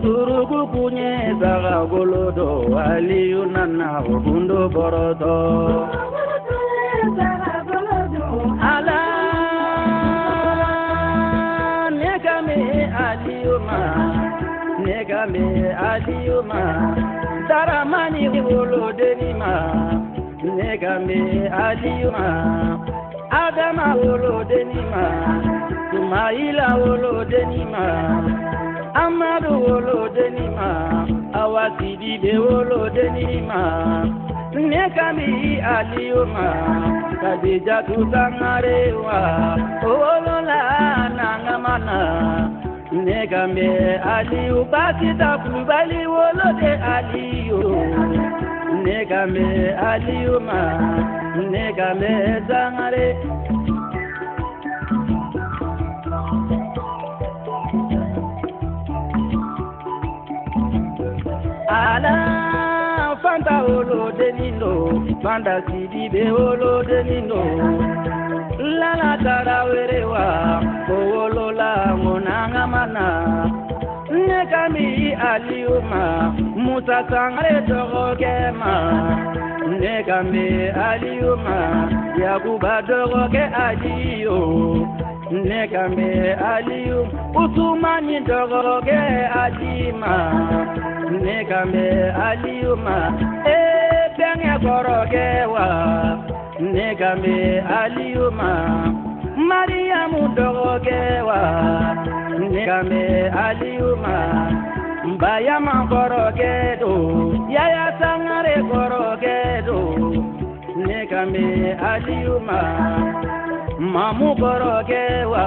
Suruku kunye saga golo do Aliyu nana o gundo bɔrɔtɔ. Ala ne ka mi Aliyu ma, ne ka mi Aliyu ma, Daramani wolodenni ma, ne ka mi Aliyu ma, Adama wolodenni ma, Sumayila wolodenni ma, Amadu wolodenni ma, Awa Sidibe wolodenni ma, ne ka mi Aliyu ma, Kadijatu Sangare wa, o wolola nangamana. Ne ka mi Aliyu Basita Kulubali wolode Aliyu, ne ka mi Aliyu ma, ne ka mi Sangare. Ala Fanta wolodenni do, Fanta Sidibe wolodenni do, Lala Tarawele wa, o wolola ŋonangamana. Ne ka mi Aliyu ma, Musa Sangare dɔgɔkɛ ma, ne ka mi Aliyu ma, Yakuba dɔgɔkɛ Aliyu, ne ka mi Aliyu, Usumani dɔgɔkɛ Ali ma, ne ka mi Aliyu ma, ee bɛnkɛ kɔrɔkɛ wa, ne ka mi Aliyu ma, Mariyamu dɔgɔkɛ wa, ne ka mi Aliyu ma, Bayama kɔrɔkɛ do, Yaya Sangare kɔrɔkɛ do, ne ka mi Aliyu ma, Mamu kɔrɔkɛ wa,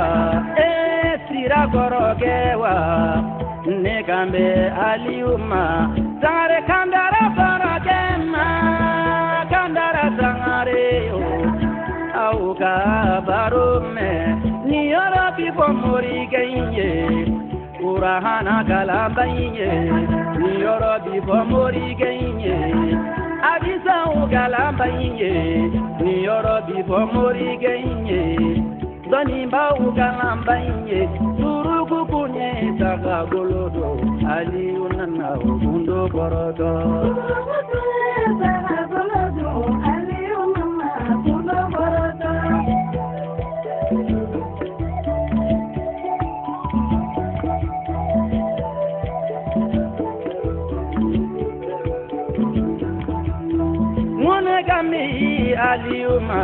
ee Sira kɔrɔkɛ wa, ne ka mi Aliyu ma, Sangare Kandara kɔrɔkɛ ma, Kandara Sangare yo. Aw ka baro mɛn, nin yɔrɔ bi fɔ morikɛ in ye, Kurahana kalanba in ye, nin yɔrɔ bi fɔ morikɛ in ye, Abisaw kalanba in ye, nin yɔrɔ bi fɔ morikɛ in ye, dɔnnibaaw kalanba in ye, suruku kunye saga golo do, Aliyu nana o gundo bɔrɔtɔ. Ŋo ne ka mi Aliyu ma,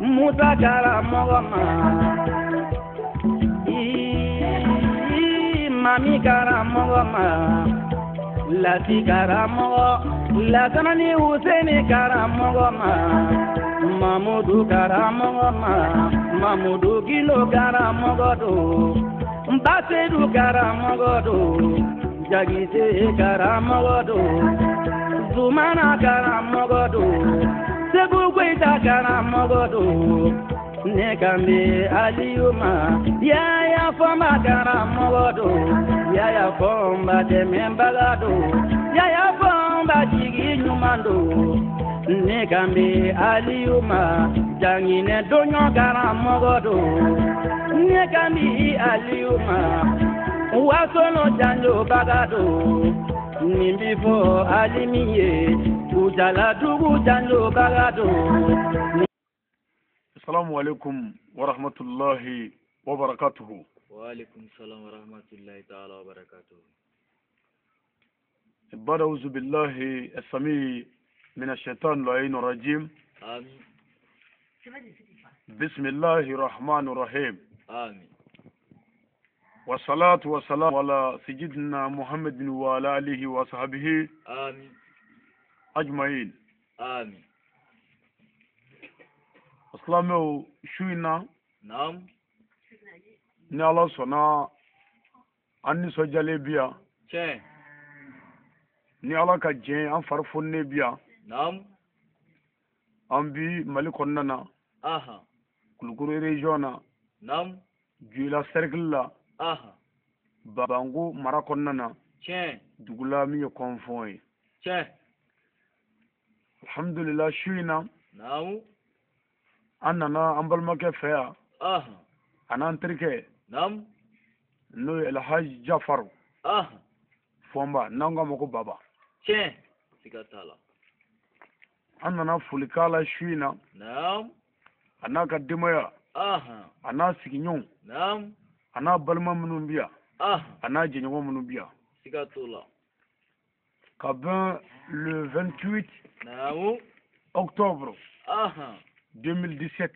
Musa karamɔgɔ ma, ii Mami karamɔgɔ ma, Lati karamɔgɔ, Lasana ni Useni karamɔgɔ ma, Mamudu karamɔgɔ ma, Mamudu Gindo karamɔgɔ do, Basedu karamɔgɔ do, Jagite karamɔgɔ do, Zumana karamɔgɔ do, Segu Goyita karamɔgɔ do, ne ka mi Aliyu ma, Yaya Fɔnba karamɔgɔ do, Yaya Fɔnba dɛmɛbaga do, Yaya Fɔnba jigi ɲuman do, ne ka mi Aliyu ma, Janginɛ Doɲɔ karamɔgɔ do, ne ka mi Aliyu ma, Wasolo janjobaga do, nin bi fɔ Alimi ye, Kujaladugu janjobaga do. Assalamu alaikum wa rahmatullahi wa barakatuhu. Wa alaikum salam wa rahmatullahi ta'ala wa barakatuhu. Ibada auzu billahi as-sami min ash-shaytan al-la'in ar-rajim. Amin. Bismillahir rahmanir rahim. Amin. Wa salatu wa salam ala sayyidina Muhammadin wa ala alihi wa sahbihi Amin. ajma'in. Amin. Silamɛw, su in na, Naam. ni Ala sɔnna, an nisɔndiyalen bi yan. Tiɲɛ. Ni Ala ka jɛn, an fari foninen bi yan. Naam. An bi Mali kɔnɔna na. Aha. Kulukoro région na. Naam. Joyila cercle la. Aha. Bango mara kɔnɔna na. Tiɲɛ. Dugu la min ye kɔnfɔn ye. Tiɲɛ. Alhamdulillah, su in na, Naam. an nana an balimakɛ fɛ yan. Aha. A n'an terikɛ. Naam. N'o ye Alhaji Jafaru. Fɔnba n'an k'a ma ko Baba. Tiɲɛ, siga t'a la. An nana foli k'a la su in na. Naam. A n'a ka denbaya. A n'a sigiɲɔgɔnw. Naam. A n'a balima minnu bi yan. A n'a jɛɲɔgɔn minnu bi yan. Siga t'o la. Ka bɛn le 28 Naamu. octobre 2017.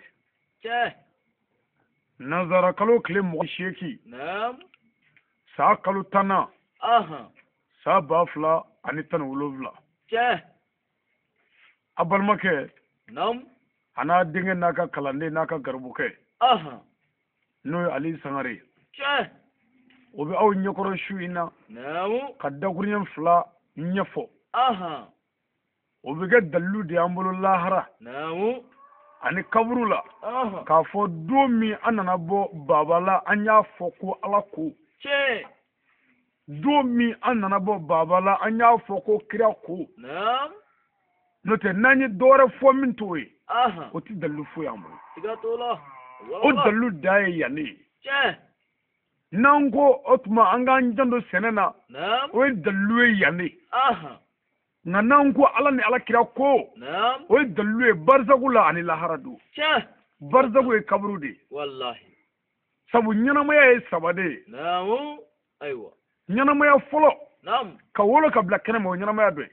Tiɲɛ. Nanzara kalo tile 28. Naam. San kalo 10nan. San 2017. Tiɲɛ. A balimakɛ. Naam. A n'a denkɛ n'a ka kalanden n'a ka garibukɛ. N'o ye Ali Sangare. Tiɲɛ. O bɛ aw ɲɛkɔrɔ su in na. Naamu. Ka dakuruɲɛ 2 ɲɛfɔ. O bɛ kɛ dalilu de y'an bolo lahara. Naamu. Ani kaburu la. K'a fɔ don min an nana bɔ Baba la, an y'a fɔ ko Ala ko. Tiɲɛ. Don min an nana bɔ Baba la, an y'a fɔ ko kira ko. Naam. N'o tɛ n'an ye dɔwɛrɛ fɔ min t'o ye. O tɛ dalilu foyi y'an bolo. Siga t'o la. O dalilu dan ye yan ne ye. Tiɲɛ. N'an ko o tuma an k'an janto sɛnɛ na. Naam. O ye dalilu ye yan ne ye. Nka n'an ko Ala ni Ala kira ko. Naam. O ye dalilu ye barisaku la ani lahara don. Tiɲɛ. Barisaku ye kaburu de ye. Walahi. Sabu ɲɛnamaya ye 3 de ye. Naamu. Ayiwa. Ɲɛnamaya fɔlɔ. Naam. Ka wolo ka bila kɛnɛma, o ɲɛnamaya dɔ ye.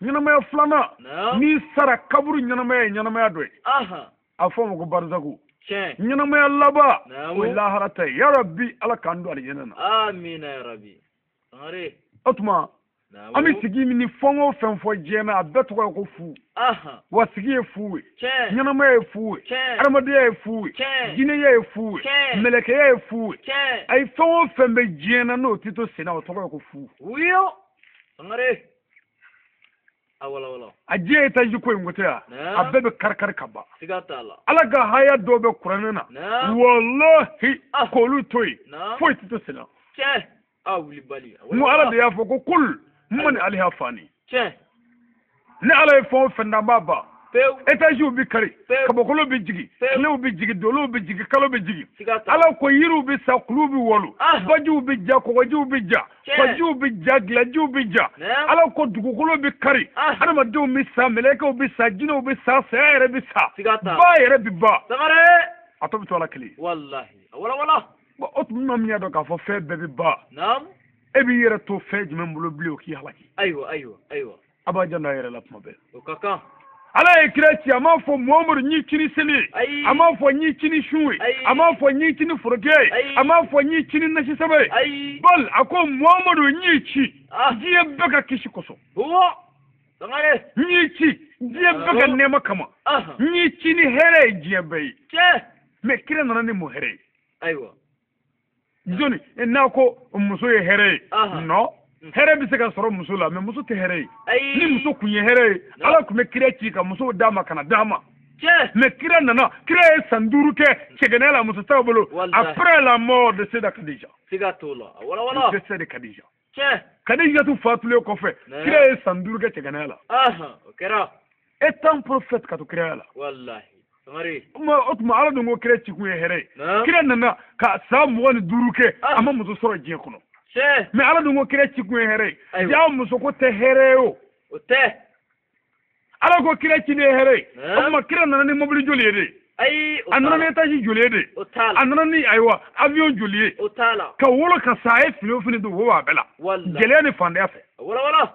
Ɲɛnamaya filanan. N'i sara kaburu ɲɛnamaya ye ɲɛnamaya dɔ ye. A fɔ o ma ko barisaku. Tiɲɛ. Ɲɛnamaya laban. O ye lahara ta ye. Yarabi Ala k'an don alijinɛ na. Amina yarabi. Sangare. O tuma. An bɛ sigi min ni fɛn o fɛn fɔ diɲɛ na, a bɛɛ tɔgɔ ye ko fu. Wa sigi ye fu ye. Ɲɛnamaya ye fu ye. Adamadenya ye fu ye. Jinɛya ye fu ye. Mɛlɛkɛya ye fu ye. Ayi, fɛn o fɛn bɛ diɲɛ na n'o tɛ to sen na, o tɔgɔ ye ko fu. Wuyo. Sangare. A wala wala. A diɲɛ ye taji ko in ko tɛ yan. A bɛɛ bɛ kari kari ka ban. Siga t'a la. Ala ka haya dɔw bɛ kuranɛ na. Walahi k'olu to yen. Foyi tɛ to sen na. Tiɲɛ. A wulibali. N ko Ala de y'a fɔ ko kul. Mani aliha fani. Tiɲɛ. Ni Ala ye fɛn o fɛn dan b'a ban. Pewu. Etaziw bɛ kari. Kabakolo bɛ jigin. Tilew bɛ jigin, dolow bɛ jigin, kalo bɛ jigin. Ala ko yiriw bɛ sa, kuluw bɛ walo. Bajiw bɛ ja, kɔgɔjiw bɛ ja. Kɔjiw bɛ ja, gilajiw bɛ ja. Ala ko dugukolo bɛ kari. Adamadenw bɛ sa, mɛlɛkɛw bɛ sa, jinɛw bɛ sa, saya yɛrɛ bɛ sa. Ba yɛrɛ bɛ ban. Sangare. A tɔ bɛ to Ala kelen. Walahi. A wala wala. Bon, o tuma min y'a dɔn k'a fɔ fɛn bɛɛ bɛ ban. Naam. E b'i yɛrɛ to fɛn jumɛn bolo bilen o k'i halaki. Ayiwa ayiwa ayiwa. A b'a janto a yɛrɛ la tuma bɛɛ. O ka kan. Ala ye kira ci, a m'a fɔ Muhamadu n y'i ci ni seli ye. Ayi. A m'a fɔ n y'i ci ni sun ye. Ayi. A m'a fɔ n y'i ci ni forokɛ ye. Ayi. A m'a fɔ n y'i ci ni nasi sɛbɛ ye. Ayi. Bal a ko Muhamadu n y'i ci. Diɲɛ bɛɛ ka kisi kosɔn. Huwa. Sangare. N y'i ci diɲɛ bɛɛ ka nɛɛma kama. N y'i ci ni hɛrɛ ye diɲɛ bɛɛ ye. Tiɲɛ. Mais kira nana ni mun hɛrɛ ye? Ayiwa. Jɔnni n'a ko muso ye hɛrɛ ye. Non. Hɛrɛ bɛ se ka sɔrɔ muso la, mais muso tɛ hɛrɛ ye. Ni muso kun ye hɛrɛ ye, Ala tun bɛ kira ci ka musow d'a ma ka na d'a ma. Mais kira nana, kira ye san 5 kɛ cɛgɛnɛ la muso t'a bolo. Après la mort de Seyda Khadija. Siga t'o la. Wala wala. Le décès de Khadija. Tiɲɛ. Khadija tun fatulen kɔfɛ, kira ye san 5 kɛ cɛgɛnɛ la. O kɛra. Étant prophète ka to kiraya la. Walahi. O tuma Ala dun ko kira ci kun ye hɛrɛ ye. Kira nana ka san 25 kɛ, a ma muso sɔrɔ diɲɛ kɔnɔ. Mais Ala dun ko kira ci kun ye hɛrɛ ye. Ja muso ko tɛ hɛrɛ ye o. O tɛ. Ala ko kira ci de ye hɛrɛ ye. O tuma kira nana ni mobili joli ye de? Ayi. A nana ni étage joli ye de? O t'a la. A nana ni ayiwa avion joli ye? O t'a la. Ka wolo ka sa, a ye fini o fini don, wo b'a bɛɛ la. Walahi. Gɛlɛya ni fantanya fɛ. Wala wala.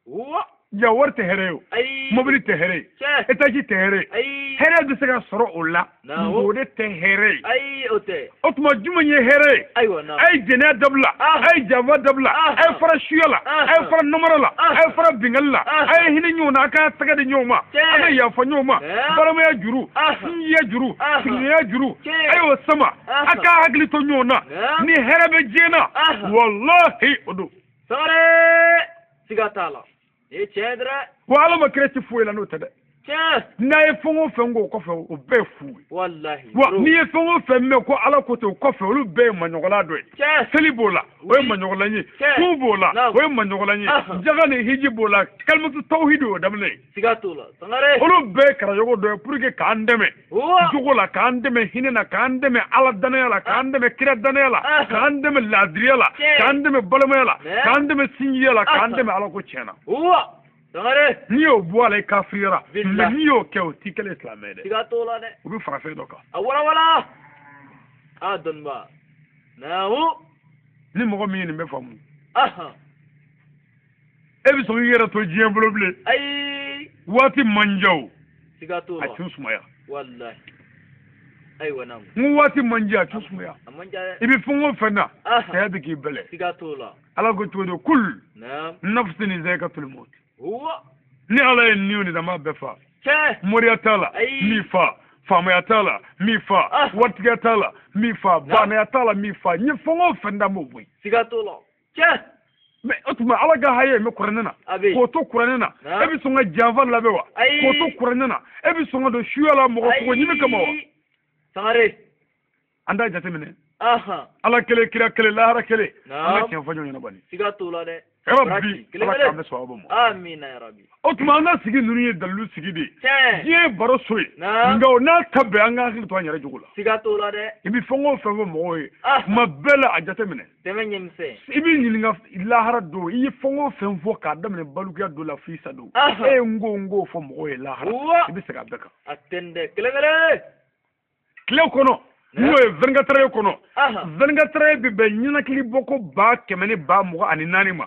Wa. Ja wari tɛ hɛrɛ ye o. Ayi. Mobili tɛ hɛrɛ ye. Étage tɛ hɛrɛ ye. Ayi. Hɛrɛ bɛ se ka sɔrɔ o la. O de tɛ hɛrɛ ye. Ayi, o tɛ. O tuma jumɛn ye hɛrɛ ye? Ayiwa na. A ye jɛnɛya dabila. A ye janfa dabila. A ye fara suya la. A ye fara namara la. A ye fara bingali la. A ye hinɛ ɲɔgɔn na. A k'a tɛgɛ di ɲɔgɔn ma. A ka yafa ɲɔgɔn ma. Balimaya juru. Sinjiya juru. Sigiɲɔgɔnya juru. A y'o sama. A k'a hakili to ɲɔgɔn na. Ni hɛrɛ bɛ diɲɛ na. Walahi o don. Sangare. Siga t'a la. E tiɲɛ dɛ. Wa Ala ma kira ci foyi la n'o tɛ dɛ. N'a ye fɛn o fɛn k'o kɔfɛ o bɛɛ ye fu ye. Walahi. Wa n'i ye fɛn o fɛn mɛn ko Ala ko ten o kɔfɛ olu bɛɛ ye maɲɔgɔnla dɔ ye. Seli b'o la o ye maɲɔgɔnlan ye. Sun b'o la o ye maɲɔgɔnlan ye. Jaga ni hiji b'o la kalimatu tawhidi o daminɛ ye. Siga t'o la. Sangare. Olu bɛɛ ye karamɔgɔ dɔ ye pour que k'an dɛmɛ. Jogo la k'an dɛmɛ hinɛ na k'an dɛmɛ Ala danaya la k'an dɛmɛ kira danaya la k'an dɛmɛ laadiriya la k'an dɛmɛ balimaya la k'an dɛmɛ sinjiya la k'an dɛmɛ Ala ko tiɲɛ na. N'i y'o bɔ a la i kafiriyara mais n'i y'o kɛ o t'i kɛlen silamɛ ye dɛ. Siga t'o la dɛ. U bɛ fara fɛn dɔ kan. A walawala. A dɔnniba. Naamu. Ni mɔgɔ min ye nin bɛ faamu. E bɛ sɔn k'i yɛrɛ to diɲɛ bolo bilen. Ayi. Waati man jan o. Siga t'o la. A tun sumaya. Walahi. Ayiwa naamu. N ko waati man jan a tun sumaya. A man jan dɛ. I bɛ fɛn o fɛn na. Saya bɛ k'i bɛlɛ. Siga t'o la. Ala ko cogo di kul. Naamu. Nafsin zaikatul maut. Ni Ala ye niw ni dama bɛɛ fa. Moriya t'a la min fa, faamaya t'a la min fa, waritigiya t'a la min fa, baanaya t'a la min fa. N ye fɛn o fɛn da n b'o bɔ yen. Siga t'o la. Tiɲɛ. Mais o tuma Ala ka haya in bɛ kuranɛ na. K'o to kuranɛ na. E bɛ sɔn ka janfa labɛn wa? K'o to kuranɛ na. E bɛ sɔn ka don suya la mɔgɔ sogo ɲimi kama wa? Sangare. An t'a jateminɛ. Ala kelen kira kelen lahara kelen. An ka tiɲɛ fɔ ɲɔgɔn ɲɛna bani. Siga t'o la dɛ. Rabbi, Ala k'an bɛ sɔn ma. Amina ya Rabbi. O tuma an ka sigi ninnu ye dalilu sigi de ye. Diɲɛ ye baro so ye. Nka o n'a ta bɛɛ an ka hakili to an yɛrɛ jogo la. Siga t'o la dɛ. I bɛ fɛn o fɛn fɔ mɔgɔw ye. Kuma bɛɛ la a jateminɛ. Dɛmɛ ɲɛmisɛn. I b'i ɲininka lahara don i ye fɛn o fɛn fɔ k'a daminɛ balikuya don la f'i sa don. E ye n ko fɔ mɔgɔw ye lahara. I bɛ segin a bɛɛ kan. A tɛ n dɛ kelen kelen. Tile kɔnɔ. N'o ye 24 heures kɔnɔ 24 heures bɛ bɛn ɲɛnakili bɔko 124,000 ma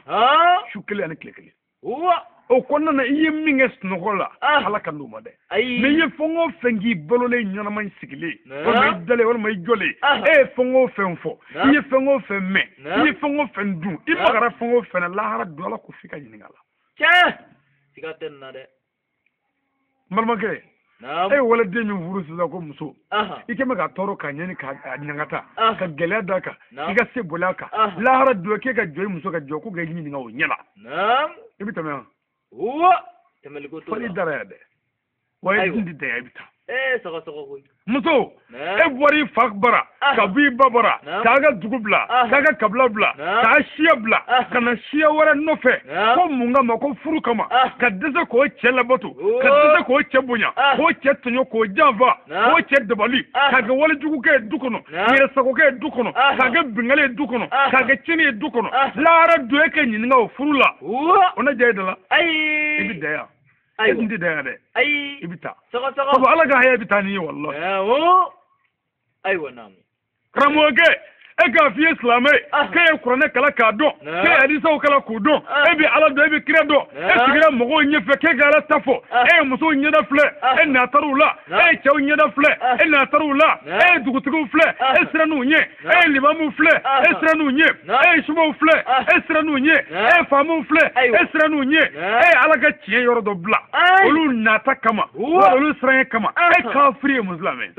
su kelen ani tile kelen. O kɔnɔna na i ye min kɛ sunɔgɔ la Ala ka n'o ma dɛ. Mais i ye fɛn o fɛn k'i balolen ɲɛnama sigilen walima i dalen walima i jɔlen e ye fɛn o fɛn fɔ i ye fɛn o fɛn mɛn i ye fɛn o fɛn dun i magara fɛn o fɛn na lahara don Ala ko f'i ka ɲininka la. Tiɲɛ. Siga tɛ nin na dɛ. N balimakɛ. E ye waliden min furu sisan ko muso i kɛn bɛ ka tɔɔrɔ ka ɲani ka ɲangata ka gɛlɛya d'a kan i ka se boli a kan lahara don k'e ka jɔ i muso ka jɔ ko k'e ɲininka o ɲɛ la i bɛ tɛmɛ wa. Tɛmɛliko t'o la. Fo n'i dara yan dɛ wa i dun tɛ da yan i bɛ taa. Sɔgɔ sɔgɔ koyi. Muso e bɔra i fa bara ka bɔ i ba bara k'a ka dugu bila k'a ka kabila bila k'a siya bila ka na siya wɛrɛ nɔfɛ ko mun kama ko furu kama ka dɛsɛ k'o cɛ labato ka dɛsɛ k'o cɛ bonya k'o cɛ tɔɲɔ k'o janfa k'o cɛ dabali k'a kɛ walejugukɛ ye du kɔnɔ yɛrɛsagokɛ ye du kɔnɔ k'a kɛ bingali ye du kɔnɔ k'a kɛ tiɲɛni ye du kɔnɔ lahara don e kɛ ɲininka o furu la o na diya e da la i bɛ da yan. E tun tɛ da yan dɛ. Ayi. I bɛ taa. Sɔgɔ sɔgɔ. Sabu Ala ka haya bɛ taa n'i ye walahi. Ayiwa naamu. Karamɔgɔkɛ e k'a f'i ye silamɛ ye k'e ye kuranɛ kalan k'a dɔn k'e ye hadisaw kalan k'u dɔn e bɛ Ala dɔn e bɛ kira dɔn e sigira mɔgɔw ɲɛfɛ k'e ka Ala ta fɔ e ye musow ɲɛda filɛ e natar'u la e ye cɛw ɲɛda filɛ e natar'u la e ye dugutigiw filɛ e sirann'u ɲɛ e ye limamuw filɛ e sirann'u ɲɛ e ye sumaw filɛ e sirann'u ɲɛ e ye faamaw filɛ e sirann'u ɲɛ e ye Ala ka tiɲɛ yɔrɔ dɔ bila olu nata kama wala olu siranɲɛ kama e kafiri ye mun silamɛ.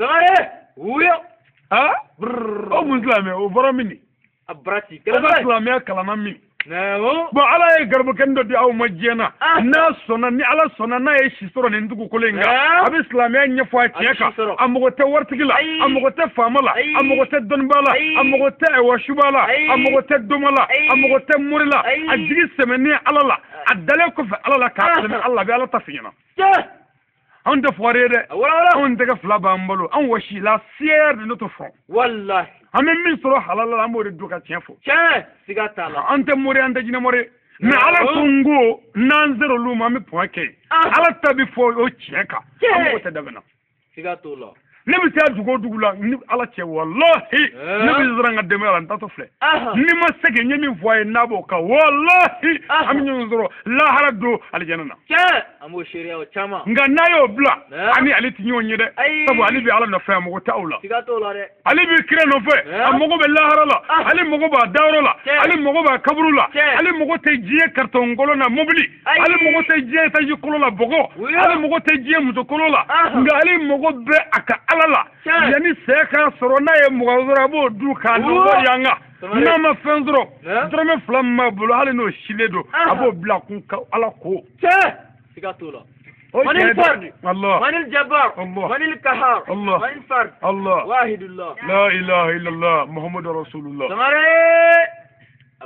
O mun silamɛ o bɔra min de? A barati. O ka silamɛya kalanna min? Bon Ala ye garibukɛnin dɔ di aw ma diɲɛ na n'a sɔnna ni Ala sɔnna n'a ye si sɔrɔ nin dugukolo in kan a bɛ silamɛya ɲɛfɔ a tiɲɛ kan a mago tɛ waritigi la a mago tɛ faama la a mago tɛ dɔnnibaa la a mago tɛ ɛwasuba la a mago tɛ doma la a mago tɛ mori la a jigi sɛmɛnen Ala la a dalen kɔfɛ Ala la k'a sɛmɛ Ala la a bɛ Ala ta f'i ɲɛna. Anw tɛ fugari ye dɛ anw tɛgɛ fila b'an bolo anw wɔsi la sueur de notre front. Walahi. An bɛ min sɔrɔ halala la an b'o de dun ka tiɲɛ fɔ. Tiɲɛ siga t'a la. An tɛ mori an tɛ jinɛ mori. Mais Ala ko n ko n'an sera olu ma an bɛ point kɛ yen. Ala ta bɛ fɔ o tiɲɛ kan. An mago tɛ daminɛ. Siga t'o la. Ne bɛ taa dugu o dugu la ni Ala cɛ walahi ne bɛ siran n ka denbaya la n taatɔ filɛ. Ni ma se n ye min fɔ a ye n'a b'o kan walahi an bɛ ɲɔgɔn sɔrɔ lahara don alijana na. Tiɲɛ an b'o seereya o caman. Nka n'a y'o bila ani ale tɛ ɲɔgɔn ye dɛ. Sabu ale bɛ Ala nɔfɛ a mago tɛ aw la. Siga t'o la dɛ. Ale bɛ kira nɔfɛ a mago bɛ lahara la ale mago b'a dayɔrɔ la ale mago b'a kaburu la ale mago tɛ diɲɛ carton kolon na mobili ale mago tɛ diɲɛ étage kolon la bɔgɔ ale mago tɛ diɲɛ muso kolon la nka ale mago bɛ a ka Ala la yanni sɛ k'a sɔrɔ n'a ye mɔgɔ sɔrɔ a b'o dun k'a nɔgɔ yanga n'a ma fɛn sɔrɔ dɔrɔmɛ fila min b'a bolo hali n'o silen don a b'o bila kun ka Ala ko. Tiɲɛ siga t'o la. من الفرد الله من الجبار الله من القهار الله من الفرد الله واحد الله لا إله إلا الله محمد رسول الله سماري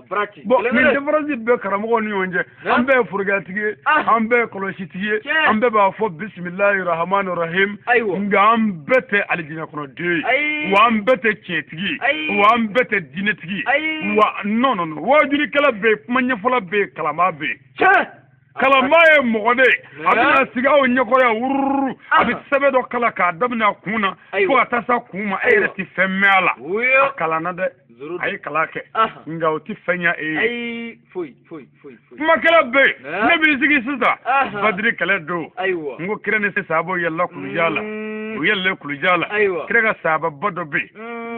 Brati. Bon, nin différence bɛ karamɔgɔw ni ɲɔgɔn cɛ. An bɛɛ ye forokiyatigi ye, an bɛɛ ye kɔlɔsitigi ye, an bɛɛ b'a fɔ bisimilahi rahmani rahim. Nka an bɛɛ tɛ alijinɛ kɔnɔden ye, wa an bɛɛ tɛ tiɲɛtigi ye, wa an bɛɛ tɛ diinɛtigi ye. Wa non non non, waajulikɛla bɛ yen, kuma ɲɛfɔla bɛ yen, kalanbaa bɛ yen. Kalanbaa ye mɔgɔ de ye, a bɛna sigi aw ɲɛkɔrɔ yan wururu, a bɛ sɛbɛn dɔ kalan k'a daminɛ a kun na fo ka taa s'a kun ma, e yɛrɛ tɛ fɛn mɛn a la. A kalanna dɛ, a ye kalan kɛ, nka o tɛ fɛn ɲɛ e ye. Kumakɛla bɛ yen, ne b'i sigi sisan, Badiri kɛlɛ don, n ko kira ni sahabaw yɛlɛla kuluja la, u yɛlɛlen kuluja la, kira ka sahababa dɔ bɛ yen,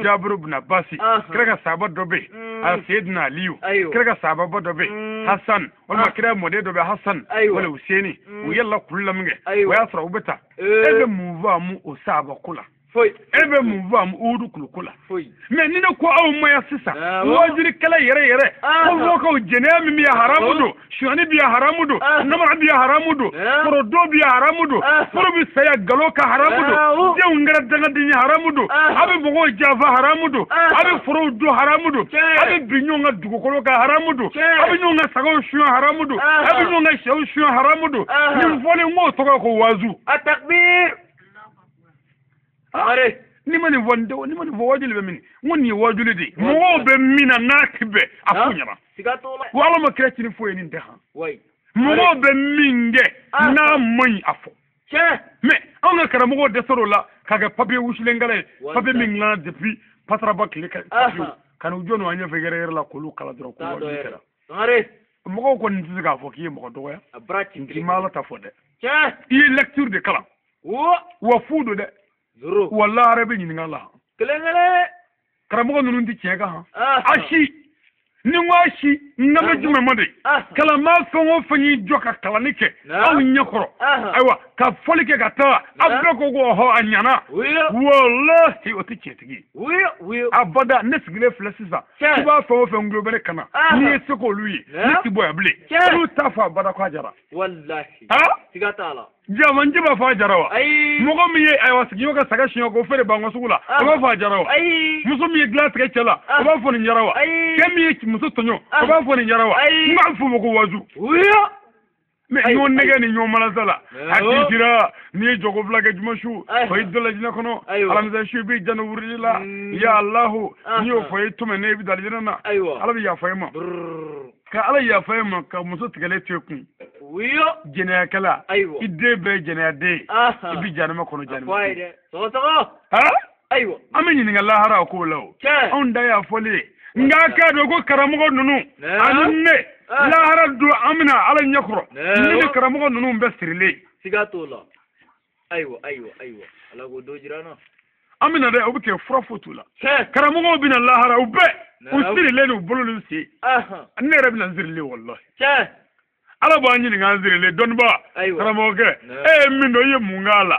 Jabiru bin Abasi, kira ka sahaba dɔ bɛ yen, Seyidina Aliyu, kira ka sahababa dɔ bɛ yen, Hasan, walima kira mɔden dɔ bɛ Hasan, wala Useni, u yɛlɛla kulu la min kɛ, o y'a sɔrɔ u bɛ taa. E bɛ mun faamu o sahaba ko la? E bɛ mun faamu Uhudu kuluko la? Mais ni ne ko aw ma yan sisan, waajulikɛla yɛrɛ yɛrɛ, ko fɔ jɛnɛya min bɛ yan haramu don, sonyani bɛ yan haramu don, namara bɛ yan haramu don, forodon bɛ yan haramu don, foro bɛ saya nkalon kan haramu don, denw kɛra dangaden ye haramu don, a bɛ mɔgɔw janfa haramu don, a bɛ forow dun haramu don, a bɛ bin ɲɔgɔn ka dugukolo kan haramu don, a bɛ ɲɔgɔn ka sagaw suɲɛ haramu don, a bɛ ɲɔgɔn ka sɛw suɲɛ haramu don. Nin fɔlen n k'o tɔgɔ ko waazu. A takbir. Ni ma nin fɔ n ni ma nin fɔ waajuli bɛ min? N ko nin ye waajuli de ye. Mɔgɔw bɛ min na n'a tɛ bɛn a f'u ɲɛna. Wa Ala ma kira ci ni foyi ye nin tɛ han. Mɔgɔw bɛ min kɛ n'a man ɲi a fɔ. Mais anw ka karamɔgɔw dɛsɛr'o la k'a kɛ papiye wusulenkala ye, papiye min dilanna depuis Pataraba tile ka papiyew ka n'u jɔ n'u an ɲɛfɛ yɛrɛ yɛrɛ la k'olu kalan dɔrɔn ko waajuli kɛra. Mɔgɔw kɔni tɛ se k'a fɔ k'i ye mɔgɔ dɔgɔya. N ma Ala ta fɔ dɛ. I ye lecture de kalan. Wa fu don dɛ. Walahi yɛrɛ bɛ ɲininka la. Karamɔgɔ ninnu tɛ tiɲɛ kan han. A si ni n ko a si n kan bɛ jumɛn ma de? Kalanbaa fɛn o fɛn y'i jɔ ka kalanni kɛ aw ɲɛkɔrɔ, ayiwa ka fɔli kɛ ka taa, aw bɛɛ ko ko ɔhɔ a ɲɛna. Walahi o tɛ tiɲɛtigi ye. Abada ne sigilen filɛ sisan, i b'a fɛn o fɛn tulo bɛ ne kan na, n'i ye se k'olu ye, ne ti bɔ yan bilen. Olu t'a fɔ abada k'a jara. Walahi. Siga t'a la. Jamanji b'a fɔ a jara wa? Mɔgɔ min ye ayiwa sigiɲɔgɔn ka saga siɲɛ k'o feere Bankɔ sugu la, o b'a fɔ a jara wa? Muso min ye dilan tigɛ cɛ la, o b'a fɔ nin jara wa? Cɛ min ye muso tɔɲɔ, o b'a fɔ nin jara wa? N b'a fɔ o ma ko wazu. Mais ɲɔgɔn nɛgɛ ni ɲɔgɔn malasa la, hakili jira n'i ye jɔko fila kɛ juma su, fɔ i dɔ la jinɛ kɔnɔ, alamisa su i b'i janto wurudi la, ya Alahu, n'i y'o fɔ i tɔmɛ ne i bɛ don alijinɛ na, Ala bɛ yafa i ma. Ka Ala yafa i ma ka muso tigɛlen to i kun. Jɛnɛyakɛla, i den bɛɛ ye jɛnɛyaden ye, i bɛ jahanama kɔnɔ jahanama. An bɛ ɲininka lahara o ko la o. Anw da y'a fɔli ye. Nka k'a dɔn ko karamɔgɔ ninnu ani ne lahara don an bɛna Ala ɲɛkɔrɔ, ne ni karamɔgɔ ninnu bɛɛ sirilen. Siga t'o la. Ayiwa ayiwa ayiwa, Ala k'o don jira an na. An bɛna dɛ, o bɛ kɛ fura foyi t'u la. Karamɔgɔw bɛna lahara, u bɛɛ u sirilen don u bolo n'u sen. Ne yɛrɛ bɛna n sirilen walahi. Ala b'an ɲininka an sirilen, dɔnnibaa, karamɔgɔkɛ, e ye min dɔn i ye mun k'a la?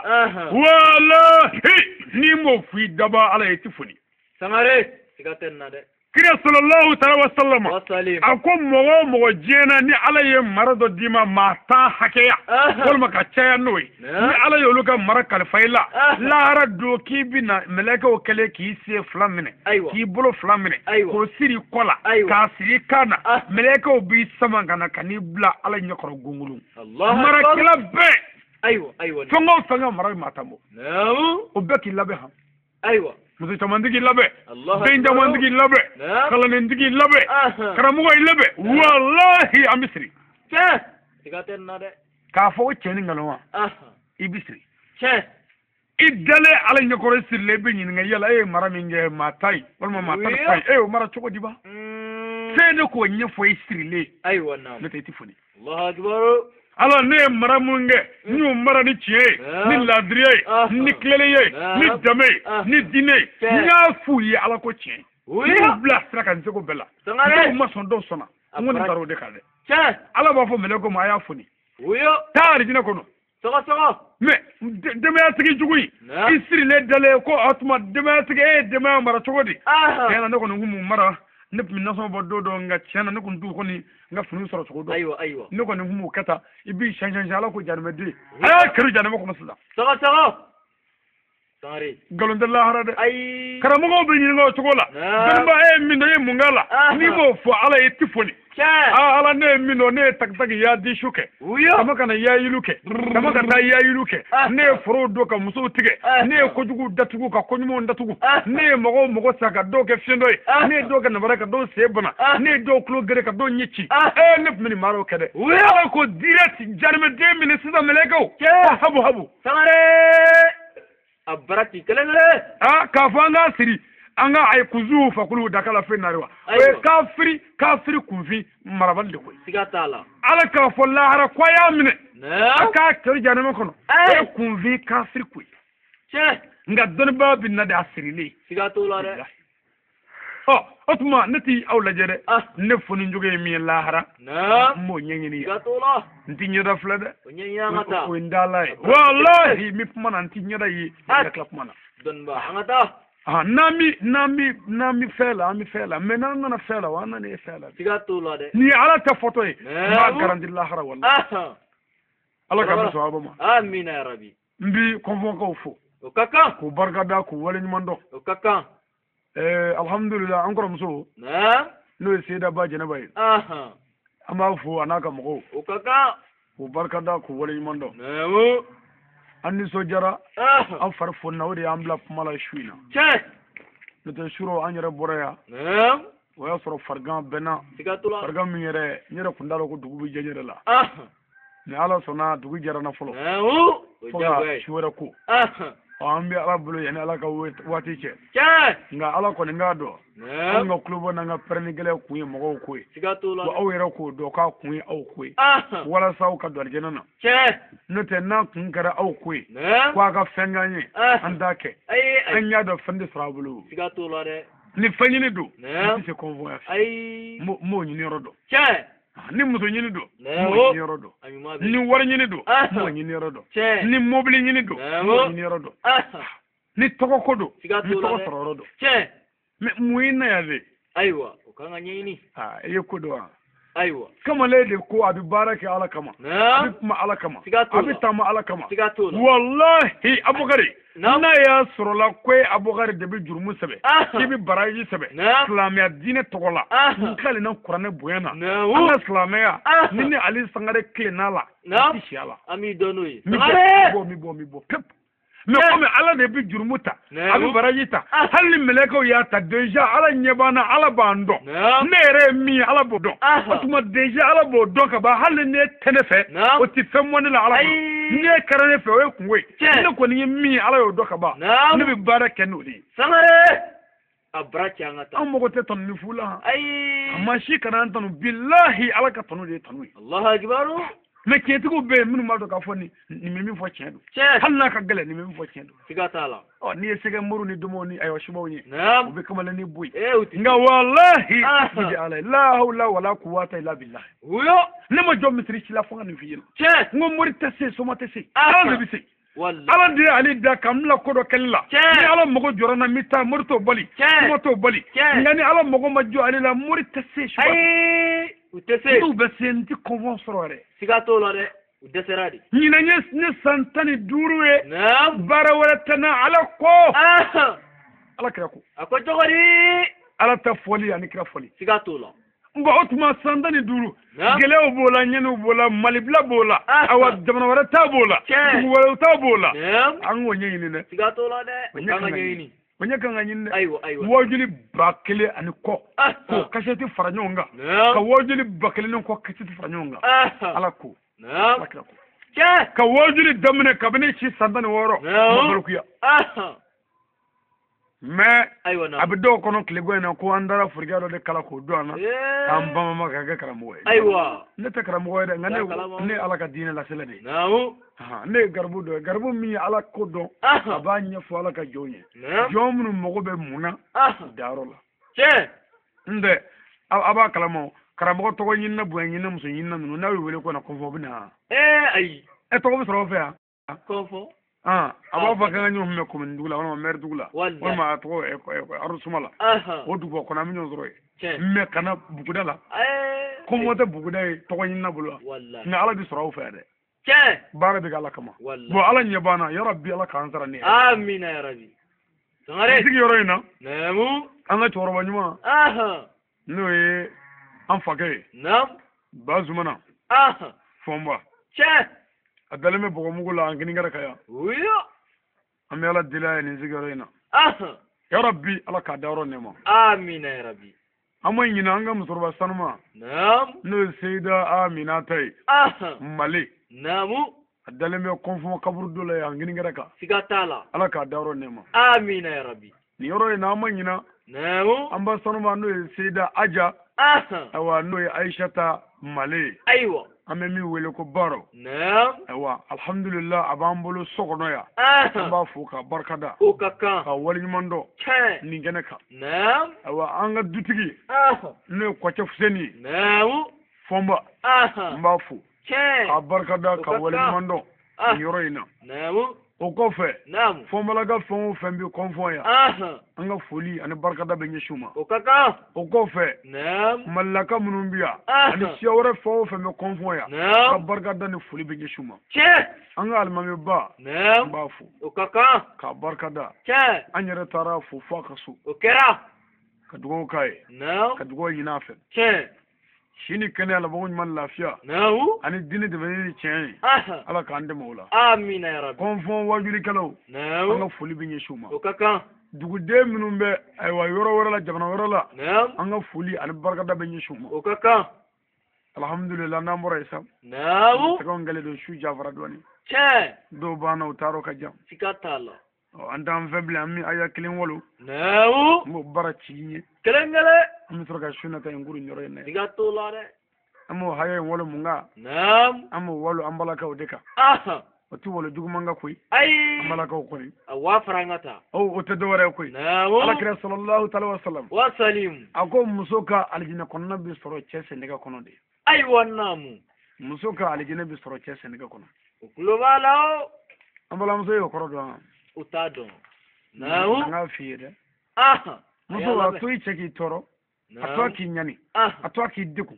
Walahi n'i m'o fɔ i dabaa Ala ye i tɛ foni. Sangare, siga tɛ nin na dɛ. Kira sallallahu ta'ala wa sallama, a ko mɔgɔ o mɔgɔ diɲɛ na ni Ala ye mara dɔ d'i ma maa tan hakɛya walima ka caya n'o ye, ni Ala y'olu ka mara kalifa i la, lahara don k'i bɛna mɛlɛkɛw kɛlen k'i sen fila minɛ, k'i bolo fila minɛ, k'o siri i kɔ la, k'a siri i kan na, mɛlɛkɛw b'i sama ka na ka n'i bila Ala ɲɛkɔrɔ gongolon. Marakɛla bɛɛ, fɛn o fɛn ka mara bɛ maa tan bɔ, o bɛɛ k'i labɛn han. Muso camantigi labɛn, den camantigi labɛn, kalandentigi labɛn, karamɔgɔ i labɛn, walahi an bɛ siri. K'a fɔ ko cɛ ni nkalon wa, i bɛ siri. I dalen Ala ɲɛkɔrɔ i sirilen i bɛ ɲininka yala e ye mara min kɛ maa ta ye walima maa ta ni fa ye, e y'o mara cogo di ba? Fɛn de k'o ɲɛfɔ i sirilen. N'o tɛ i tɛ foni. Ala ne ye mara mun kɛ, n y'o mara ni tiɲɛ ye, ni laadiriya ye, ni tilennenya ye, ni danbe ye, ni diinɛ ye. N y'a f'u ye Ala ko tiɲɛ. N y'u bila sira kan n seko bɛɛ la. Dɔw ma sɔn, dɔw sɔnna. N kɔni taara o de kan dɛ. Ala b'a fɔ mɛlɛkɛw ma a y'a foni. Taa arijinɛ kɔnɔ. Mais denbayatigi jugu in, i sirilen dalen ko o tuma denbayatigi e ye denbaya mara cogo di? Tiɲɛ na ne kɔni kun m'u mara Ne tun bɛ nasɔngɔ bɔ don dɔ, nka tiɲɛ na ne kun t'u kɔni n ka finiw sɔrɔ cogo dɔn. Ayiwa, ayiwa. Ne kɔni kun b'o kɛ tan, i b'i siɲɛ siɲɛ, Ala ko janimɛden. A y'a kɛrɛ janimɛ kɔnɔ sisan. Saga saga. Sangare. Nkalon tɛ lahara dɛ. Ayi. Karamɔgɔw bɛ ɲininka o cogo la. Dɔnniba, e ye min dɔn, e ye mun k'a la? N'i m'o fɔ Ala ye, i ti foni. Aa Ala, ne ye min dɔn, ne ye takitaki yaadisu kɛ. Kama kana yaayilu kɛ. Kama ka taa yaayilu kɛ. Ne ye forow don ka musow tigɛ. Ne ye kojuguw datugu ka koɲumanw datugu. Ne ye mɔgɔw mago sa ka dɔw kɛ fiyentɔ ye. Ne ye dɔw kɛ nabara ka dɔw sen bana. Ne ye dɔw tulo gere ka dɔw ɲɛ ci. Ne tun bɛ nin baaraw kɛ dɛ. Ala ko direct janimɛden minɛ sisan mɛlɛkɛw. Habu habu. Sangare. A bara ci kelen kelen. Aa k'a fɔ an k'a siri. An ka a ye kuzu fakulu dakala fɛn na wa. O ye kafiri kunfin marabali de koyi. Siga t'a la. Ala k'a fɔ lahara ko a y'a minɛ. A k'a kɛrɛ janimɛ kɔnɔ. O ye kunfin kafiri koyi. Tiɲɛ. Nka dɔnnibaa bɛ na de a sirilen. Siga t'o la dɛ. Ɔ o tuma ne t'i aw lajɛ dɛ. Ne foni jogo ye min ye lahara. N b'o ɲɛɲini yan. Siga t'o la. N t'i ɲɛda filɛ dɛ. O ɲɛɲini an ka taa. O ye n dala ye. Walahi n bɛ kuma na, n t'i ɲɛda ye. N ka tila kuma na. Dɔnnibaa an ka taa. N'an bɛ fɛn la, an bɛ fɛn la, mais n'an nana fɛn la, wa an nana e fɛn la. Siga t'o la dɛ. Nin ye Ala ta fɔtɔ ye. N b'a garanti lahara walahi. Ala k'an bɛ sɔn aw ma. Amina ya rabi. N bi kɔnfɔnkaw fo. O ka kan. K'u barikada, k'u waleɲuman dɔn. O ka kan. Alhamdulillah, an kɔrɔmuso. N'o ye Seyida Ba Jɛnɛba ye. An b'a fo a n'a ka mɔgɔw. O ka kan. K'u barikada, k'u waleɲuman dɔn. An nisɔndiyara, an fari fonina, o de y'an bila kuma la su in na. Tiɲɛ. N'o tɛ suro an yɛrɛ bɔra yan. O y'a sɔrɔ farigan bɛ n na. Siga t'o la. Farigan min yɛrɛ, n yɛrɛ kun t'a dɔn ko dugu bɛ jɛ n yɛrɛ la. Mais Ala sɔnna dugu jɛra n na fɔlɔ. Fo ka su wɛrɛ ko. An bɛ Ala bolo yanni Ala ka waati cɛ. Tiɲɛ. Nka Ala kɔni k'a dɔn. Anw ka tulobɔ n'an ka pɛrɛnni gɛlɛn kun ye mɔgɔw ko ye. Siga t'o la. Wa aw yɛrɛ k'o dɔn k'a kun ye aw ko ye. Walasa aw ka don alijɛnɛ na. Tiɲɛ. N'o tɛ n'a kun kɛra aw ko ye. Ko a ka fɛn k'an ye. An t'a kɛ. An y'a dɔn fɛn tɛ sɔrɔ aw bolo. Siga t'o la dɛ. Ni fɛn ɲini don. N tɛ se kɔnfɔnya fɛ. Ayi. N b'o ɲini yɔrɔ dɔn. Tiɲɛ. Ni muso ɲini don, n b'o ɲini yɔrɔ dɔn. Ni wari ɲini don, n b'o ɲini yɔrɔ dɔn. Ni mobili ɲini don, n b'o ɲini yɔrɔ dɔn. Ni tɔgɔ ko don, n bɛ tɔgɔ sɔrɔ yɔrɔ dɔn. Tiɲɛ. Mais mun ye na yan de? Ayiwa, o kan ka ɲɛɲini. Aa, i ye ko dɔn wa? Ayiwa. Kamalen de ko a bɛ baara kɛ Ala kama. A bɛ kuma Ala kama. A bɛ taama Ala kama. Siga t'o la. Walahi Abukari. N'a y'a sɔrɔla ko e Abukari de bɛ jurumu sɛbɛn. K'i bɛ baraji sɛbɛn. Silamɛya diinɛ tɔgɔ la. N tilalena kuranɛ bonya na. An ka silamɛya. Ni ne Ali Sangare tilenna la. N tɛ si a la. An b'i dɔn n'o ye. N bɛ bɔ pewu. Mais komi Ala de bɛ jurumu ta, a bɛ baraji ta, hali ni mɛlɛkɛw y'a ta déjà Ala ɲɛ b'an na, Ala b'an dɔn. Ne yɛrɛ ye min ye, Ala b'o dɔn. O tuma déjà Ala b'o dɔn ka ban, hali ni ne tɛ ne fɛ, o tɛ fɛn bɔ ne la Ala bolo. Ni ne kɛra ne fɛ, o ye kungo ye. Ne kɔni ye min ye, Ala y'o dɔn ka ban. Ne bɛ baara kɛ n'o de ye. Sangare. A bara cɛ an ka taa. An mago tɛ tanu ni fu la. Ayi. A ma si kana an tanu, bilahi Ala ka tanu de ye tanu ye. Alahu akibaru. Mais tiɲɛtigiw bɛ yen minnu b'a dɔn k'a fɔ nin bɛ min fɔ tiɲɛ don. Hali n'a ka gɛlɛn, nin bɛ min fɔ tiɲɛ don. Siga t'a la. Ɔ n'i ye sɛgɛ muru ni domow ni ayiwa subaw ye. U bɛ kamalennin bɔ yen. Nka Nka walahi. Ni Ala ye la hawla wala quwwata illa billah. Wuyo. Ne ma jɔ misiri ci la fo ka nin f'i ɲɛna. Tiɲɛ. N ko mori tɛ se, soma tɛ se. Ala de bɛ se. Ala de ye ale da ka n bila ko dɔ kɛli la. Ni Ala mago jɔra n na, n bɛ taa, mori t'o bali. Soma t'o bali. Nka ni Ala mago ma jɔ ale la, mori tɛ se. Ayi. U tɛ se. N'u bɛ se, n tɛ kɔnfɔn sɔrɔ yɛrɛ. Siga t'o la dɛ. U dɛsɛra de. Ɲinan ye ne san 15 ye. Baara wɛrɛ tɛ n na, Ala ko. Ala kira ko. A ko cogo di? Ala ta fɔli ani kira fɔli. Siga t'o la. Bon o tuma san 15. Gɛlɛyaw b'o la, ɲɛniw b'o la, Malibila b'o la. Awa jamana wɛrɛ ta b'o la. Dugu wɛrɛw ta b'o la. An k'o ɲɛɲini dɛ. Siga t'o la dɛ. O kan ka ɲɛɲini. O ɲɛ kan ka ɲini dɛ. Ayiwa ayiwa. Wajuli 1000 ani kɔ. K'o kasɛti fara ɲɔgɔn kan. Ka wajuli 1000 ni kɔ kasɛti fara ɲɔgɔn kan. Ala ko. Ala kira ko. Ka wajuli daminɛ kabini si san 16. Ma balikuya. Mais a bɛ dɔw kɔnɔ tilego in na ko an taara forokɛ dɔ de kala k'o don an na. K'an bamama ka kɛ karamɔgɔ ye. Ayiwa. Ne tɛ karamɔgɔ ye dɛ, nka ne ye Ala ka diinɛ lasela de ye. Ne ye garibu dɔ ye, garibu min ye Ala ko dɔn, a b'a ɲɛfɔ Ala ka jɔnw ye. Jɔn minnu mago bɛ mun na, dayɔrɔ la. Tiɲɛ. N tɛ a b'a kalama karamɔgɔ tɔgɔ ɲinina, bonya ɲinina, muso ɲinina ninnu, n'aw y'u wele ko na kɔnfɔ, u bɛ na. Ayi. Tɔgɔ bɛ sɔrɔ aw fɛ yan. Kɔnfɔ. A b'a fɔ k'an ka ɲɔgɔn kunbɛn commune dugu la walima maire dugu la walima a tɔgɔ arrondissement la, o duguba kɔnɔ an bɛ ɲɔgɔn sɔrɔ yen. Mais kana buguda la kɔngɔ tɛ buguda ye tɔgɔ ɲinina bolo nka ala bɛ sɔrɔ aw fɛ dɛ baara bɛ kɛ ala kama bon ala ɲɛ banna yarabi ala k'an sara ni amina yarabi sangare sigi yɔrɔ in na an ka cɛkɔrɔba ɲuman n'o ye an fakɛ ye Bazumana Fɔnba a dalen bɛ bɔgɔmugu la an kininkɛrɛ ka yan an bɛ ala deli a ye nin sigiyɔrɔ in na yarabi ala k'a da yɔrɔ nɛma amina yarabi an ma ɲinɛ an ka musokɔrɔba sanuma n'o ye Seyida Aminata ye Mali a dalen bɛ kɔnfɔ kaburudo la yan kininkɛrɛ kan siga t'a la ala k'a da yɔrɔ nɛma amina yarabi nin yɔrɔ in na an ma ɲinɛ an ba sanuma n'o ye Seyida Aja ayiwa n'o ye Ayisata Male ye ayiwa an bɛ min wele ko Baro ayiwa alhamdulillah a b'an bolo so kɔnɔ yan an b'a fo ka barika da o ka kan ka waleɲuman dɔn nin kɛnɛ kan ayiwa an ka dutigi n'o ye Kɔcɛ Fuseni ye Fɔnba n b'a fo ka barika da ka waleɲuman dɔn nin yɔrɔ in na o kɔfɛ Fɔnbalaka fɛn o fɛn bɛ kɔnfɔ yan an ka foli ani barikada bɛ ɲɛsin u ma o ka kan o kɔfɛ Malilaka minnu bɛ yan ani siya wɛrɛ fɛn o fɛn bɛ kɔnfɔ yan ka barikada ni foli bɛ ɲɛsin u ma an ka alimamiba n b'a fo o ka kan ka barikada an yɛrɛ taara fo fo a ka so o kɛra ka dugawu k'a ye ka dugawu ɲini a fɛ si ni kɛnɛya labanko ɲuman lafiya ani diinɛ dɛmɛni ni tiɲɛ ye ala k'an dɛmɛ o la amina yarabi kɔnfɔn wajulikɛlaw an ka foli bɛ ɲɛsin u ma o ka kan duguden minnu bɛ ayiwa yɔrɔ wɛrɛ la jamana wɛrɛ la an ka foli ani barikada bɛ ɲɛsin u ma o ka kan alhamdulillah n'an bɔra yen sa sɛgɛnw kɛlen don su jafara dɔɔni dɔw b'an na u taar'o ka jan siga t'a la an t'an fɛ bilen an bɛ aya kelen walo n b'o baara ci i ye kelen kelen an bɛ sɔrɔ ka su nata in kuru yɔrɔ in na siga t'o la dɛ an b'o haya in walo mun kan an b'o walo an balakaw de kan o ti walo juguman kan koyi an balakaw kɔni a waa fara an ka taa o tɛ dɔwɛrɛ ye koyi ala kira sallallahu taala wa salam wa salim a ko muso ka alijinɛ kɔnɔna bɛ sɔrɔ cɛ sennɛgɛ kɔnɔ de ayiwa naamu muso ka alijinɛ bɛ sɔrɔ cɛ sennɛgɛ kɔnɔ o tulo b'a la o an balimamuso y'o kɔrɔ dɔn o t'a dɔn an k'a f'i ye dɛ muso a to i cɛ k'i tɔɔrɔ a to a k'i ɲani a to a k'i degun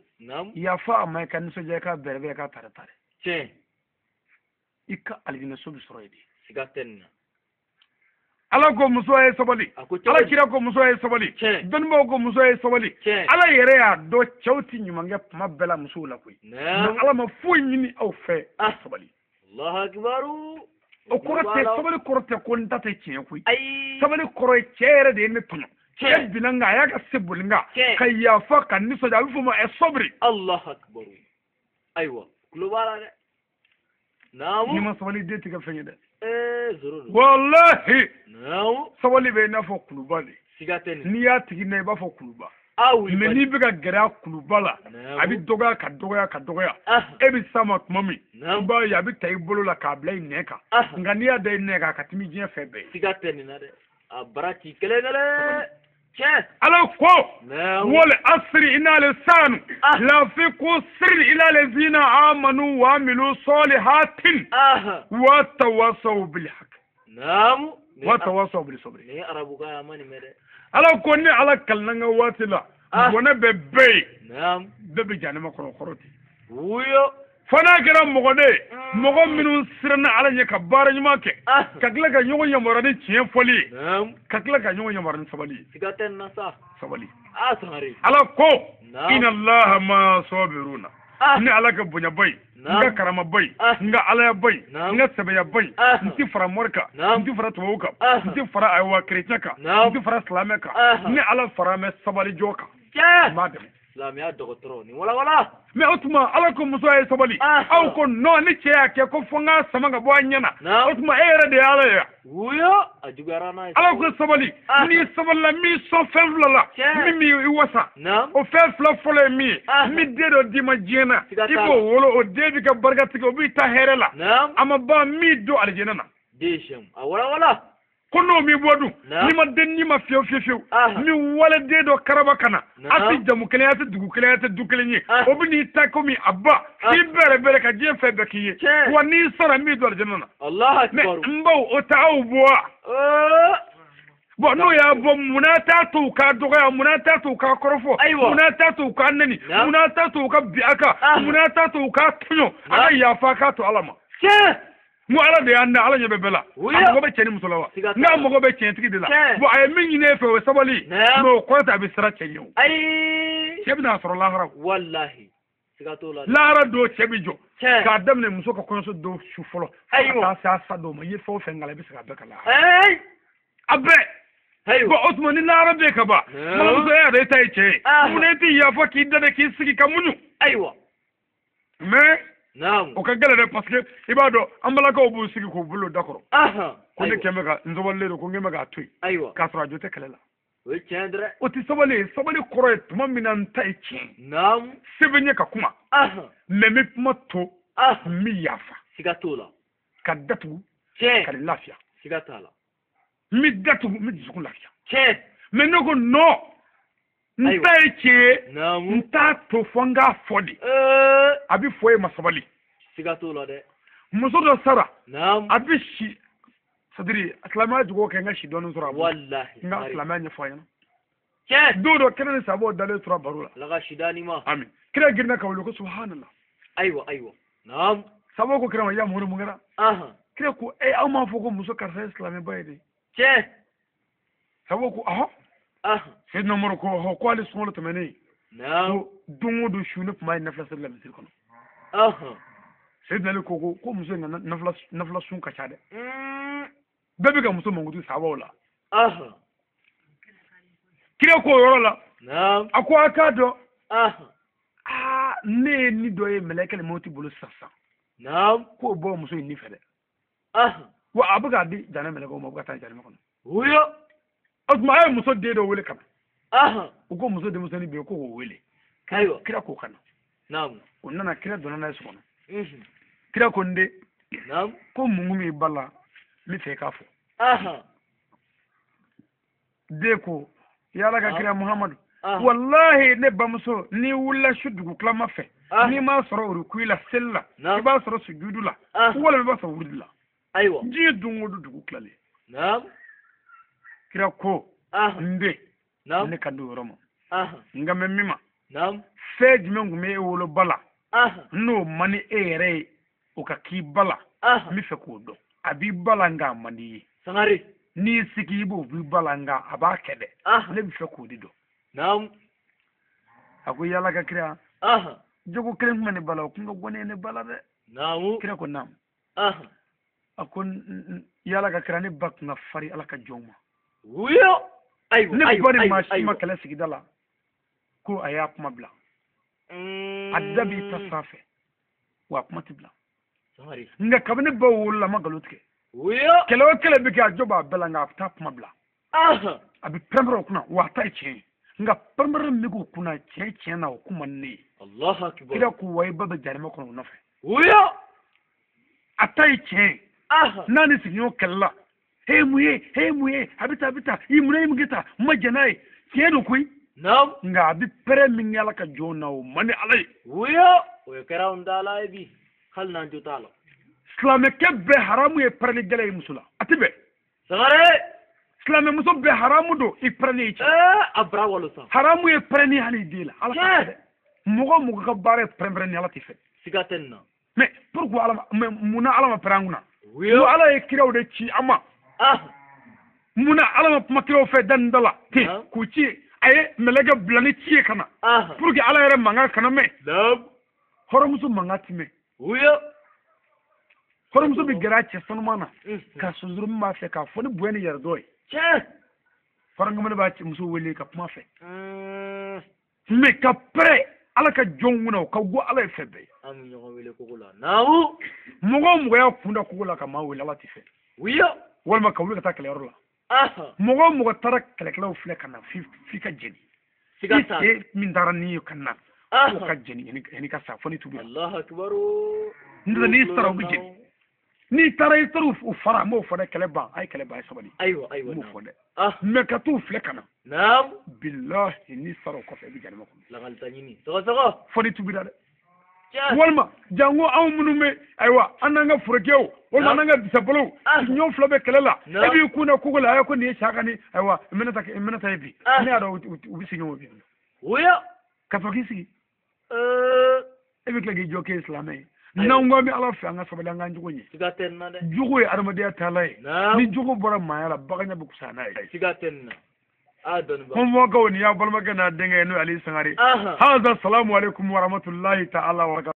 yafa a ma i ka nisɔndiya i ka bɛrɛbɛrɛ i ka tare tare i ka alijinɛso bɛ sɔrɔ yen de siga tɛ nin na ala ko muso ye sabali ala kira ko muso ye sabali dɔnnibaaw ko muso ye sabali ala yɛrɛ y'a dɔn cɛw ti ɲuman kɛ kuma bɛɛ la musow la koyi mais ala ma foyi ɲini aw fɛ sabali Allahu akbaru o kɔrɔ tɛ sabali kɔrɔ tɛ ko n ta tɛ tiɲɛ koyi sabali kɔrɔ ye cɛ yɛrɛ de ye ne tɔɲɔ cɛ binna n kan a y'a ka se boli n kan ka yafa ka nisɔndiya a bɛ f'o ma ɛ sabiri Allahu akbaru ayiwa tulo b'a la dɛ n'i ma sabali den tɛ kɛ fɛn ye dɛ zoro don walahi sabali bɛ i n'a fɔ kuluba de siga tɛ nin n'i y'a tigi na i b'a fɔ kuluba mais n'i bɛ ka gɛrɛ a kuluba la a bɛ dɔgɔya ka dɔgɔya ka dɔgɔya e bɛ s'a ma tuma min i b'a ye a bɛ ta i bolo la k'a bila i nɛn kan nka n'i y'a da i nɛn kan a ka timi diɲɛ fɛn bɛɛ ye siga tɛ nin na dɛ a bara ci kelen kelen tiɲɛ ala ko wal asri inna lisanu lafi kusri ila lazina amanu wa amilu salihatin wa tawasaw bil haqq wa tawasaw bil sabri ni arabukan ya mani mɛ dɛ ala ko ni ala kalanna n ka waati la bɔnɛ bɛ bɛɛ ye bɛɛ bɛ jahanama kɔnɔ kɔrɔ ten wuyo fo n'a kɛra mɔgɔ de ye mɔgɔ minnu siranna ala ɲɛ ka baara ɲuman kɛ ka tila ka ɲɔgɔn yamaruya ni tiɲɛ fɔli ye ka tila ka ɲɔgɔn yamaruya ni sabali ye siga tɛ nin na sa sabali sangare ala ko inna allaha ma sabiruna ni ala ka bonyaba ye n ka karamaba ye n ka alayaba ye n ka sɛbɛyaba ye n ti fara mori kan n ti fara tubabu kan n ti fara ayiwa kerecɛn kan n ti fara silamɛ kan ni ala fara mɛ sabali jɔ kan n b'a dɛmɛ silamɛya dɔgɔtɔrɔ nin walawala mais o tuma ala ko muso ye sabali aw ko non ni cɛ y'a kɛ ko fo n k'a sama ka bɔ a ɲɛ na o tuma e yɛrɛ de ye ala ye wuyo a juguyara n'a ye ala ko sabali n'i sabalila min sɔn fɛn fila la min b'i wasa o fɛn fila fɔlɔ ye min ye n bɛ den dɔ d'i ma diɲɛ na i b'o wolo o den b'i ka barika tigɛ o b'i ta hɛrɛ la a ma ban min don alijinɛ na a walawala ko n'o m'i bɔ dun n'i ma den n'i ma fiyewu fiyewu fiyewu ni waleden dɔ karaba ka na a tɛ jamu kelen a tɛ dugu kelen a tɛ du kelen ye o bɛ n'i ta komi a ba k'i bɛrɛ bɛrɛ ka diɲɛ fɛn bɛɛ k'i ye wa n'i sara min don alijinɛ na mais n baw o tɛ aw bɔ wa Bon n'o y'a bɔ munna t'a to u k'a dɔgɔya, munna t'a to u k'a kɔrɔfɔ, munna t'a to u k'a nɛni, munna t'a to u ka bin a kan, munna t'a to u k'a tɔɲɔ, a ka yafa k'a to Ala ma. N ko Ala de y'an da, Ala ɲɛ bɛ bɛɛ la. A mago bɛ cɛ ni muso la wa? N'a mago bɛ tiɲɛtigi de la. Bon a ye min ɲini e fɛ o ye sabali. Mais o kɔrɔ tɛ a bɛ siran cɛ ɲɛ o. Cɛ bɛna sɔrɔ lahara. Walahi. Siga t'o la. Lahara don cɛ bɛ jɔ. K'a daminɛ muso ka kɔɲɔso don su fɔlɔ. Ka taa se a sa don ma, i ye fɛn o fɛn k'a la i bɛ se k'a bɛɛ k'a la. A bɛɛ. Bon o tuma ni lahara bɛ ka ban, balimamuso e yɛrɛ ta ye cɛ ye. Munna e tɛ yafa k'i da de k'i sigi ka muɲu. Ayiwa. Mais o ka gɛlɛn dɛ, parce que i b'a dɔn an balakaw b'u sigi k'u bolo da kɔrɔ. Ko ne kɛn bɛ ka n sabalilen don, ko n kɛn bɛ k'a to yen. K'a sɔrɔ a jo tɛ kɛlɛ la. O ye tiɲɛ dɛ. O tɛ sabali ye, sabali kɔrɔ ye tuma min na n ta ye tiɲɛ. Se bɛ n ye ka kuma. Mais n bɛ kuma to. N bɛ yafa. Siga t'o la. Ka datugu. Ka lafiya. Siga t'a la. N bɛ datugu, n bɛ dusukun lafiya. Mais ne ko non. N ta ye tiɲɛ ye. N t'a to fo n k'a fɔ de. A bɛ fɔ e ma sabali. Siga t'o la dɛ. Muso dɔ sara. A bɛ si. C'est-à-dire silamɛya juguw kɛ n ka si dɔɔnin sɔrɔ a bolo. Walahi. N ka silamɛya ɲɛfɔ a ɲɛna. Don dɔ kira ni sabaw dalen tora baro la. Ala ka si d'an ma. Amin. Kira girinna ka wuli ko subhanallah. Ayiwa ayiwa. Naam. Sabaw ko kira ma ya Muhammadu mun kɛra? Kira ko aw m'a fɔ ko muso karisa ye silamɛba ye de. Sabaw ko ɔhɔ. Seydina Umaru ko ɔhɔ, ko hali sunkalo tɛmɛnen. Ko don o don su ne tun b'a ye nafila seli la misiri kɔnɔ. Seydina Ali ko ko muso in ka nafila sun ka ca dɛ. Bɛɛ bɛ ka muso mankutu sabaw la. Kira ko o yɔrɔ la. A ko a k'a dɔn. Ne ye ni dɔ ye mɛlɛkɛ mɔti bolo sisan. K'o bɔ muso in ni fɛ dɛ. Wa a bɛ k'a di janɛ mɛlɛkɛw ma, u bɛ ka taa janɛ kɔnɔ. O tuma a ye muso den dɔ wele ka na. U ko muso denmisɛnnin bɛ yen ko k'o wele. Kira k'o ka na. O nana, kira donna n'a ye so kɔnɔ. Kira ko n den. Ko mun b'i ba la, n bɛ fɛ i k'a fɔ. Den ko yala ka kira Muhamadu. Walahi ne bamuso n'i wulila su dugutilama fɛ, n'i m'a sɔrɔ urukui la, seli la, i b'a sɔrɔ sujudu la, walima i b'a sɔrɔ wurudi la. Diɲɛ don o don dugu tilalen. Kira ko n den, ne ka di o yɔrɔ ma. N ka mɛn min ma. Fɛn jumɛn tun bɛ e wolo ba la, n'o man di e yɛrɛ ye, o ka k'i ba la, n bɛ fɛ k'o dɔn. A b'i ba la nka a man di i ye. N'i y'i sigi i b'o b'i ba la nka a b'a kɛ dɛ. Ne bɛ fɛ k'o de dɔn. A ko yala ka kira. Jogo kelen tun bɛ ne ba la, o kun ka gɔni ye ne ba la dɛ. Kira ko naamu. A ko yala ka kira, ne ba kun ka farin Ala ka jɔnw ma. Ne ba ni maa si ma kɛlɛ sigida la ko a y'a kuma bila. A da b'i ta sanfɛ wa a kuma tɛ bila. Nka kabini ba wolola a ma nkalon tigɛ. Kɛlɛ o kɛlɛ bɛ kɛ a jɔ b'a bɛɛ la nka a bɛ taa kuma bila. A bɛ pɛrɛn-pɛrɛn o kunna wa a ta ye tiɲɛ ye. Nka pɛrɛn-pɛrɛn min bɛ k'o kunna tiɲɛ tiɲɛ na o kun man di ne ye. Kira ko wa i ba bɛ jahanama kɔnɔ o nɔfɛ. A ta ye tiɲɛ ye. N'a ni sigiɲɔgɔn kɛlɛla, he mun ye, he mun ye, a bɛ taa a bɛ taa, i mun ye mun kɛ tan, n ma jɛn n'a ye, tiɲɛ don koyi. Nka a bɛ pɛrɛn min kɛ Ala ka jɔnw na o man di Ala ye. O ye kɛra anw da la ye bi, hali n'an jo t'a la. Silamɛkɛ bɛɛ haramu ye pɛrɛnni gɛlɛn ye muso la, a tɛ bɛn. Silamɛmuso bɛɛ haramu don i pɛrɛnni ye cɛ. A bara walo sa. Haramu ye pɛrɛnni hali i den la, Ala t'a fɛ dɛ. Mɔgɔ o mɔgɔ ka baara ye pɛrɛn-pɛrɛnni, Ala t'i fɛ. Siga tɛ nin na. Mais pourquoi Ala ma, mais munna Ala ma pɛrɛn an kunna? Ko Ala ye kiraw de ci an ma. Munna Ala ma kuma kiraw fɛ da ni da la ten k'u ci, a ye mɛlɛkɛ bila ni ci ye ka na. Pour que Ala yɛrɛ mankan kana mɛn. Hɔrɔnmuso mankan ti mɛn. Hɔrɔnmuso bɛ gɛrɛ a cɛ sanuman na ka sunjuru min b'a fɛ k'a fɔ ni bonya ni yɛrɛdɔn ye. Hɔrɔnkamalen b'a muso wele ka kuma fɛ. Mais ka pɛrɛn Ala ka jɔnw kunna o ka go Ala ye fɛn bɛɛ ye. An bɛ ɲɔgɔn wele kogo la. Naamu. Mɔgɔ o mɔgɔ y'a kun da kogo la ka maa wele Ala t'i fɛ. Walima ka wuli ka taa kɛlɛyɔrɔ la. Mɔgɔ o mɔgɔ taara kɛlɛkɛlaw filɛ ka na f'i ka jeni. I cɛ min taara n'i ye ka na k'o ka jeni yanni ka sa fo n'i tubira. Alahu akibaru. N'o tɛ n'i sara u bɛ jeni. N'i taara i taara u fara, n b'o fɔ dɛ, kɛlɛ ban, a ye kɛlɛ ban, a ye sabali. Ayiwa ayiwa. N b'o fɔ dɛ. Mais ka t'u filɛ ka na. Naamu. Bilahi n'i sara o kɔfɛ i bɛ jahanama kɔnɔ. Lakalita ɲini. Sɔgɔsɔgɔ. Fo n'i tubira dɛ. Walima jango anw minnu bɛ ayiwa an n'an ka forokɛw walima an n'an ka bisabolow ɲɔgɔn fila bɛ kɛlɛ la, e b'i kun da kogo la, ayi ko nin ye Saka ni ayiwa Minɛta ye bi, ne y'a dɔn u bɛ segin o bi. Ka sɔrɔ k'i sigi, e bɛ tila k'i jɔ k'e ye silamɛ ye. N'anw ko an bɛ Ala fɛ, an ka sabali, an k'an jogo ɲɛ. Jogo ye adamadenya taalan ye. Ni jogo bɔra maaya la, bagan ɲɛ bɛ fisaya n'a ye. Kɔnfɔkaw, nin y'a balimakɛ n'a denkɛ ye, n'o ye Ali Sangare. Haza salamu aleykum wa rahmatulahi ta'ala wa barakatuh.